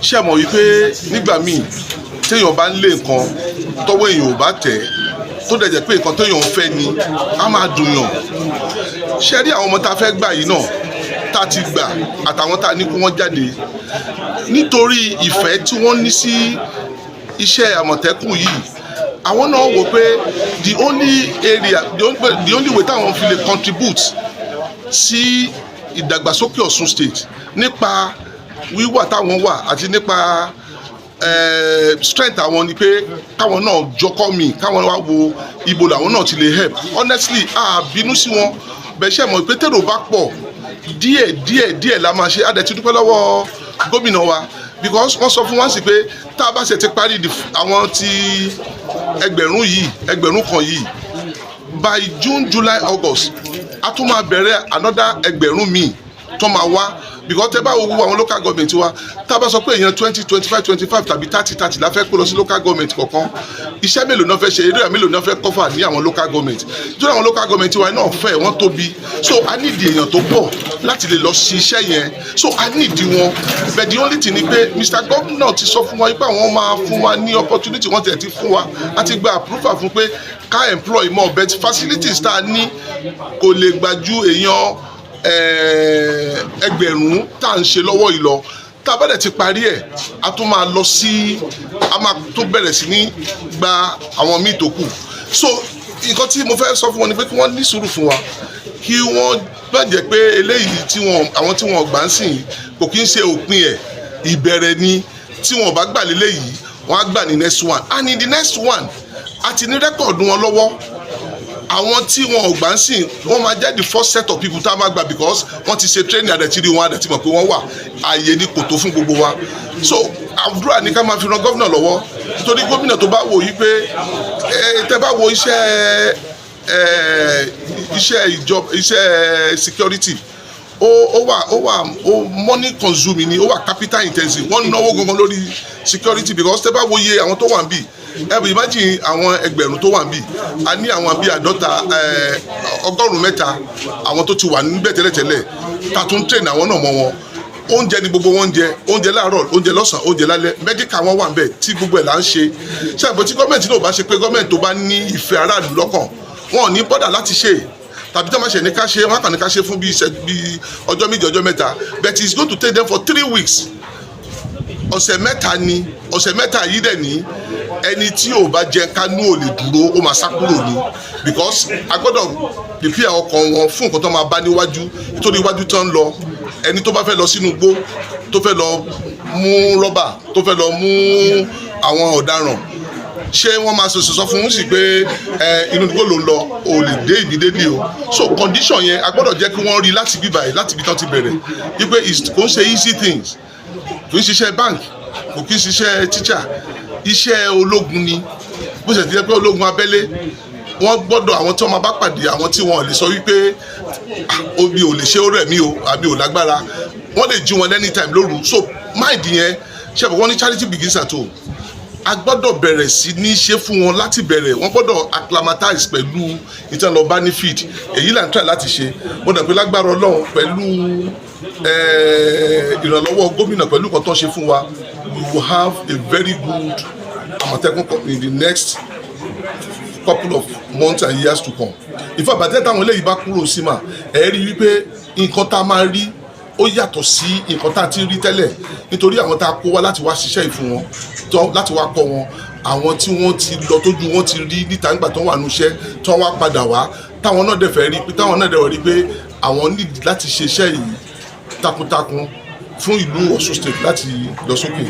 Ṣé ẹ mọ̀ wípé nígbà míì téèyàn bá ń lé nǹkan, tọ́wọ́ èèyàn ò bá tẹ̀, tó dẹ̀ jẹ́ pé nǹkan téèyàn ń fẹ́ ni, á máa dùn yàn? Ṣé rí àwọn ọmọ tá a fẹ́ gbà yìí náà, tá a ti gbà, àtàwọn tá a ní kí wọ́n jáde, nítorí ìfẹ́ tí wọ́n ní sí iṣẹ́ Àmọ̀tẹ́kùn yìí, àwọn náà wò pé the only area, the only way táwọn fi lè contribute sí ìdàgbàsókè Ọ̀ṣun State nípa wíwà táwọn wà àti nípa strength àwọn ni pé káwọn náà jọkọ́ mi, káwọn wá wo ibo làwọn náà ti lè help. Honestly, a bínú sí wọn bẹ́ẹ̀. Ṣe mọ̀ pé tèrò bá pọ̀, díẹ̀ díẹ̀ díẹ̀ la máa ṣe. A dẹ̀ ti dúpẹ́ lọ́wọ́ gómìnà wa because wọ́n sọ fún wa sí pé tá a bá ṣe ti parí àwọn ti 1,000 yìí, 1,000 yìí, by June, July, August, a tún máa bẹ̀rẹ̀ another 1,000 míì tó máa wá, because tẹ́ bá wo gbogbo àwọn local government wa, tá a bá sọ pé èèyàn 20, 25, 25 tàbí 30, 30 la fẹ́ kó lọ sí local government kọ̀ọ̀kan, iṣẹ́ mélòó náà fẹ́ ṣe? Area mélòó náà fẹ́ cover ní àwọn local government? Nítorí àwọn local government wa náà fẹ́, wọ́n tóbi, so a need èèyàn tó pọ̀ láti lè lọ sí iṣẹ́ yẹn, so a need wọn. But the only thing ni pé Mr Governor ti sọ fún wa pé àwọn máa fún wa ní opportunity. Wọ́n tiẹ̀ ti fún wa, a ti gba approval fún pé ká employ more, but facilities tá a ní kò lè gbà ju èèyàn 1,000 tá à ń ṣe lọ́wọ́ yìí lọ. Tá a bá dẹ̀ ti parí ẹ̀, a tún máa lọ sí, a máa tún bẹ̀rẹ̀ sí ní gba àwọn míì tó kù. So nǹkan tí mo fẹ́ sọ fún wọn ni pé kí wọ́n ní sùúrù fún wa, kí wọ́n má jẹ́ pé eléyìí tí wọ́n, àwọn tí wọ́n gbà ń sìn kò kí ń ṣe òpin ẹ̀, ìbẹ̀rẹ̀ ni. Tí wọ́n bá gbà léléyìí, wọ́n á gbà ní next one, and in the next one, a ti ní record wọn lọ́wọ́. Àwọn tí wọn ò gbà ń sìn, wọ́n máa jẹ́ the first set of people tá a máa gbà because wọ́n ti ṣe training, a dẹ̀ ti rí wọn, a dẹ̀ ti mọ̀ pé wọ́n wà. Ààyè ni kò tó fún gbogbo wa. So àdúrà ní ká máa fi ran gómìnà lọ́wọ́, nítorí gómìnà tó bá wò yí pé ẹ tẹ́ bá wo iṣẹ́ ẹ iṣẹ́ ìjọba, iṣẹ́ security, ó wà ó money consuming ni, ó wà capital intensive. Wọ́n náwó gangan lórí security because tẹ́ bá wo iye àwọn tó wà ń bì, ẹ bẹ imagine àwọn 1,000 tó wà ń bì, a ní àwọn bíi 50, 300 àwọn tó ti wà níbẹ̀ tẹ́lẹ̀tẹ́lẹ̀, ta tún train àwọn náà mọ́ wọn. Oúnjẹ ni gbogbo wọn ń jẹ, oúnjẹ láàárọ̀, oúnjẹ lọ́sàn-án, oúnjẹ lálẹ́. Medical wọn wà ń bẹ̀ tí gbogbo ẹ̀ là ń ṣe. Ṣé àbọ̀ tí gọ́ọ̀mẹ̀ntì náà bá ṣe pé gọ́ọ̀mẹ̀ntì tó bá ní ìfẹ́ aráàlú lọ́kàn, wọn ò ní bọ́dà láti ṣe, tàbí tí wọ́n máa ṣe ní ká ṣe, wọ́n kàn ní ká ṣe fún bíi ọjọ́ 2, ọjọ́ 3, but it's going to take them for 3 weeks. Ọ̀sẹ̀ 3 ni. Ọ̀sẹ̀ 3 yìí dẹ̀ ní ẹni tí ò bá jẹ kánú ò lè dúró, ó máa sá kúrò ní, because a gbọ́dọ̀ prepare ọkàn wọn fún nǹkan tó máa bá níwájú, nítorí iwájú tó ń lọ, ẹni tó bá fẹ́ lọ sínú igbó, tó fẹ́ lọ mú rọ́bà, tó fẹ́ lọ mú àwọn ọ̀daràn, ṣé wọ́n máa sọ fún un sí pé ẹ inú igbó ló ń lọ, ò lè dé immediately o? So condition yẹn, a gbọ́dọ̀ jẹ́ kí wọ́n rí láti bíbá yìí, láti ibi tán ti bẹ̀rẹ̀, wípé kò ń ṣe easy things. Kò ń ṣiṣẹ́ bank, kò kí ń ṣiṣẹ́ teacher, iṣẹ́ ológun ni. Bó ṣe ti jẹ́ pé ológun abẹ́lé, wọ́n gbọ́dọ̀, àwọn tí wọ́n máa bá pàdé, àwọn tí wọ́n lè sọ wípé omi ò lè ṣe, ó rẹ̀ mí o, àbí ò lágbára, wọ́n lè jí wọn anytime lóru. So mind yẹn ṣe àbọ̀, wọ́n ní charity begins at home. A gbọ́dọ̀ bẹ̀rẹ̀ sí ní ṣe fún wọn láti bẹ̀rẹ̀. Wọ́n gbọ́dọ̀ acclimatize pẹ̀lú ìtàn lọ bá ní field. Èyí là ń try láti ṣe. Mo dẹ̀ pé lágbára Ọlọ́run, pẹ̀lú ìrànlọ́wọ́ gómìnà, pẹ̀lú nǹkan tó ń ṣe fún wa, we will have a very good Àmọ̀tẹ́kùn in the next couple of months and years to come. In fact, bàtẹ́ táwọn eléyìí bá kúrò sí mà, ẹ̀ rí wípé nǹkan tá a máa rí, ó yàtọ̀ sí nǹkan tá a ti rí tẹ́lẹ̀, nítorí àwọn tá a kó wá láti wá ṣiṣẹ́ ìfún wọn, láti wá kọ́ wọn, àwọn tí wọ́n ti lọ, tójú wọn ti rí níta nígbà tó wà níṣẹ́, tó wá padà wá, táwọn náà dẹ̀ fẹ́ rí pé, táwọn náà dẹ̀ rí pé àwọn nídìí láti ṣe iṣẹ́ yìí takuntakun fún ìlú Ọ̀ṣun State láti lọ sókè.